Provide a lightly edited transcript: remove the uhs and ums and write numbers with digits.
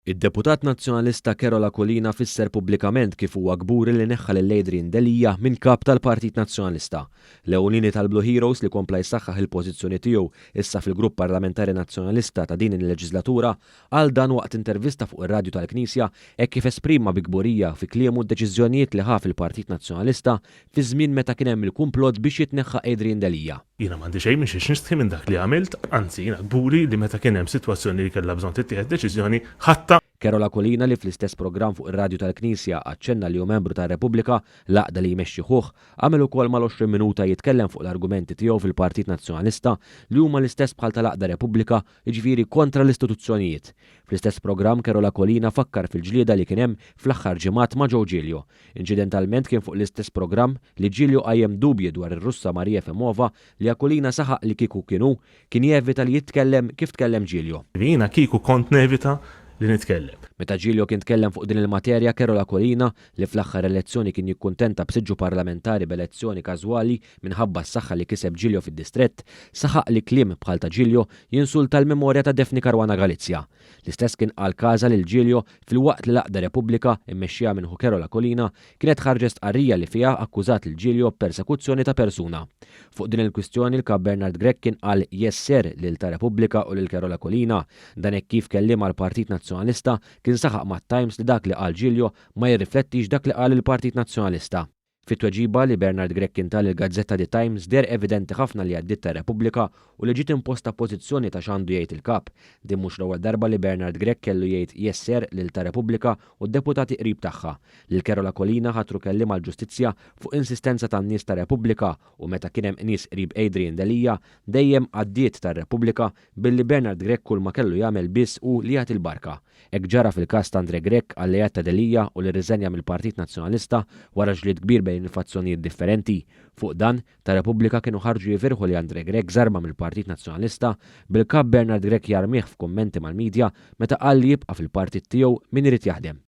Id-deputat Nazzjonalista Karol Aquilina fisser pubblikament kif huwa kburi li neħħa lil Adrian Delia minn kap tal-Partit Nazzjonalista. L-ewlieni tal-Blue Heroes li kompla jsaħħaħ il-pożizzjoni tiegħu issa fil-grupp parlamentari Nazzjonalista ta' din il-leġislatura qal dan waqt intervista fuq ir-radju tal-Knisja hekk kif esprima bi kburija fi kliemu d-deċiżjonijiet li ħa fil-Partit Nazzjonalista fi żmien meta kien hemm il-kumplott biex jitneħħa Adrian Delia. Jiena m'għandi xejn minn xiex nistħi minn dak li għamilt, anzi jiena kburi li meta kien hemm sitwazzjoni li kellha bżonn tittieħed deċiżjoni, ħadtha. Karol Aquilina li fl-istess programm fuq ir-radju tal-Knisja aċċenna li hu membru ta' Repubblika, l-għaqda li jmexxi ħuh, għamel ukoll mal-20 minuta jitkellem fuq l-argumenti tiegħu fil-Partit Nazzjonalista li huma l-istess bħal tal-għaqda Repubblika, jiġifieri kontra l-istituzzjonijiet. Fl-istess programm Karol Aquilina fakkar fil-ġlieda li kien hemm fl-aħħar ġimgħat ma' Joe Giglio. Inċidentalment kien fuq l-istess programm li Giglio qajjem dubji dwar ir-Russa Maria Efimova li Aquilina saħaq li kieku kien hu, kien jevita li jitkellem kif tkellem Giglio. Jiena kieku kont nevita li nitkellem. Meta Giglio kien tkellem fuq din il-materja, Karol Aquilina, li fl-aħħar elezzjoni kien jikkuntenta b'siġġu parlamentari b'elezzjoni każwali minħabba s-saħħa li kiseb Giglio fid-distrett, saħaq li kliem bħal ta' Giglio jinsulta l-memorja ta' Daphne Caruana Galizia. L-istess kien qal Casa lil Giglio filwaqt li l-għaqda Repubblika, immexxija minn ħu Karol Aquilina, kienet ħarġet stqarrija li fiha akkużat lil Giglio b'persekuzzjoni ta' persuna. Fuq din il-kwistjoni l-Kap Bernard Grech kien qal yes sir lil ta' Repubblika u lil Karol Aquilina. Dan hekk kif kelliem għall-Partit Nazzjonalista kien saħaq mat-Times li dak li qal Giglio ma jirriflettix dak li qal il-Partit Nazzjonalista. Fit-tweġiba li Bernard Grech kien ta lill-gazzetta The Times deher evidenti ħafna li għaddiet ta' Repubblika u li ġiet imposta pożizzjoni ta' x'għandu jgħid il-kap. Din mhux l-ewwel darba li Bernard Grech kellu jgħid yes sir lil ta' Repubblika u d-deputati qrib tagħha. Lil Karol Aquilina ħatru kelliem għall-ġustizzja fuq insistenza tan-nies ta' Repubblika u meta kien hemm nies qrib Adrian Delia dejjem għaddiet ta' Repubblika billi Bernard Grech kull ma kellu jagħmel biss hu li jagħti l-barka. Hekk ġara fil-każ ta' Andre Grech, alleat ta' Delia u li rriżenja mill-Partit Nazzjonalista wara ġlied kbir bejn il-fazzjonijiet differenti. Fuq dan, ta' Repubblika kienu ħarġu jifirħu li Andre Grech żarma mill-Partit Nazzjonalista, bil-kap Bernard Grech jarmih f'kummenti mal-medja meta qal li jibqa' fil-partit tiegħu min irid jaħdem.